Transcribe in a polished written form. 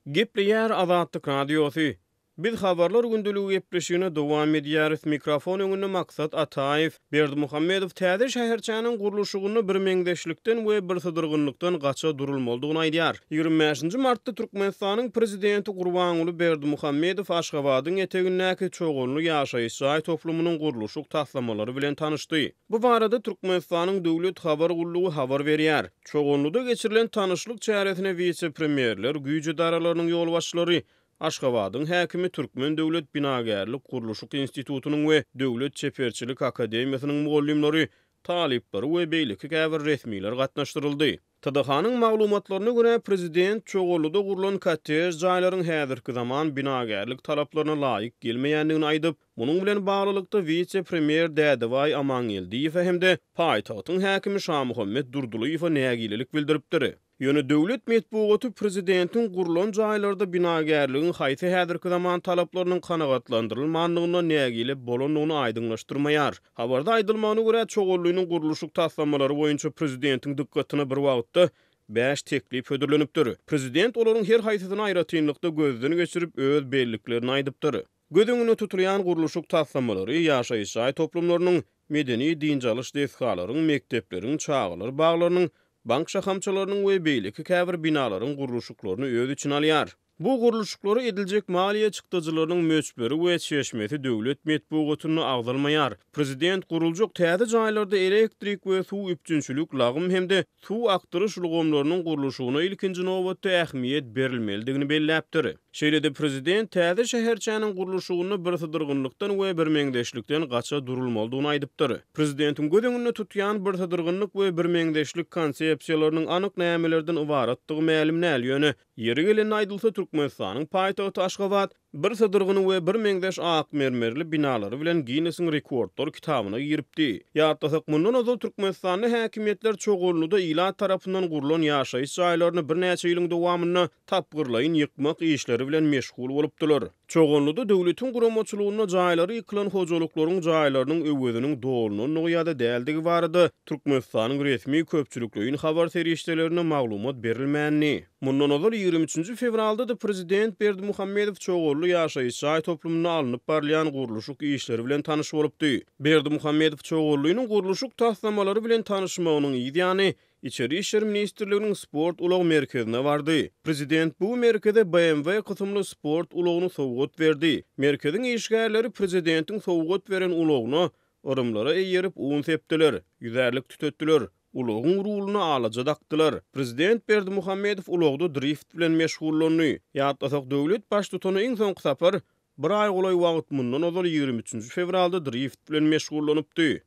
Gepleýär Azatlyk Radiosy. Biz Habarlar gündeligi gepleşigini dowam edýäris. Mikrofon öňünde Maksat Ataýew. Berdimuhamedow täze şäherçäniň gurluşygynda birmeňzeşlikden we birsydyrgynlykdan gaça durulmalydygyny aýdýar. 25-nji martda Türkmenistanyň Prezidenti Gurbanguly Berdimuhamedow Aşgabadyň etegindäki Çoganly ýaşaýyş jaý toplumynyň gurluşyk taslamalary bilen tanyşdy. Bu barada Türkmenistanyň Döwlet habar gullugy habar berýär. Çoganlyda geçirilen tanyşlyk çäresine wise-premýerler, güýç edaralarynyň ýolbaşçylary, Aşgabadyň häkimi, Türkmen döwlet binagärlik-gurluşyk institutynyň we Döwlet çeperçilik akademiýasynyň mugallymlary, talyplary we beýleki käbir resmiler gatnaşdyryldy. TDH-nyň maglumatlaryna görä, prezident Çoganlyda gurlan kottej jaýlaryň häzirki zaman binagärlik talaplaryna laýyk gelmeýändigini aýdyp, munuň bilen baglylykda wise-premýer Dädebaý Amangeldiýewe hem-de paýtagtyň häkimi Şamuhammet Durdylyýewe nägilelik bildiripdir. Ýöne döwlet metbugaty prezidentiň gurlan jaýlarda binagärligiň haýsy häzirki zaman talaplarynyň kanagatlandyrylmandygyndan nägile bolandygyny aýdyňlaşdyrmaýar. Habarda aýdylmagyna görä, Çoganlynyň gurluşyk taslamalary boýunça prezidentiň dykgatyna bir wagtda bäş teklip hödürlenipdir. Prezident olaryň her haýsysyny aýratynlykda gözden geçirip, öz belliklerini aýdypdyr. Göz öňünde tutulýan gurluşyk taslamalary ýaşaýyş jaý toplumlarynyň, medeni-dynç alyş desgalaryň, mekdepleriň, çagalar baglarynyň, bank şahamçalarynyň we beýleki käbir binalaryň gurluşyklaryny öz içine alýar. Bu gurluşyklara ediljek maliýe çykdajylarynyň möçberi we çeşmesi döwlet metbugatynda agzalmaýar. Prezident guruljak täze jaýlarda elektrik we suw üpjünçilik, lagym hem-de suw akdyryş ulgamlarynyň gurluşygyna ilkinji nobatda ähmiýet berilmelidigini belläpdir. Şeýle-de prezident täze şäherçäniň gurluşygynda birsydyrgynlykdan we birmeňzeşlikden gaça durulmalydygyny aýdypdyr. Prezidentiň göz öňünde tutýan birsydyrgynlyk we birmeňzeşlik konsepsiýalarynyň anyk nämelerden ybaratdygy mälim däl, ýöne ýeri gelende aýdylsa, Türkmenistanyň paýtagty Aşgabat birsydyrgyn we birmeňzeş ak mermerli binalary bilen Ginnesiň rekordlar kitabyna giripdi. Ýatlasak, mundan ozal Türkmenistanda häkimiýetler Çoganlyda ilat tarapyndan gurlan ýaşaýyş jaýlaryny birnäçe ýylyň dowamynda tapgyrlaýyn ýykmak işleri bilen meşgul bolupdylar. Çoganlyda döwletiň guramaçylygynda jaýlary ýykylan hojalyklaryň jaýlarynyň öweziniň dolunandygy ýa-da däldigi barada Türkmenistanyň resmi köpçülikleýin habar serişdelerinde maglumat berilmändi. Mundan ozal 23-nji fewralda-da prezident Berdimuhamedow Çoganly ýaşaýyş jaý toplumynda alnyp barylýan gurluşyk işleri bilen tanyş bolupdy. Berdimuhamedow Çoganlynyň gurluşyk taslamalary bilen tanyşmagynyň yz ýany, Içeri işler ministrliginiň sport ulag merkezine bardy. Prezident bu merkeze BMW kysymly sport ulagyny sowgat berdi. Merkeziň işgärleri prezidentiň sowgat beren ulagyna yrymlara eýerip un sepdiler, ýüzärlik tütetdiler, ulagyň ruluna alaja dakdylar. Prezident Berdimuhamedow ulagda drift bilen meşgullandy. Ýatlasak, döwlet Baştutany iň soňky sapar bir aý golaý wagt mundan ozal 23-nji fewralda drift bilen meşgullanypdy.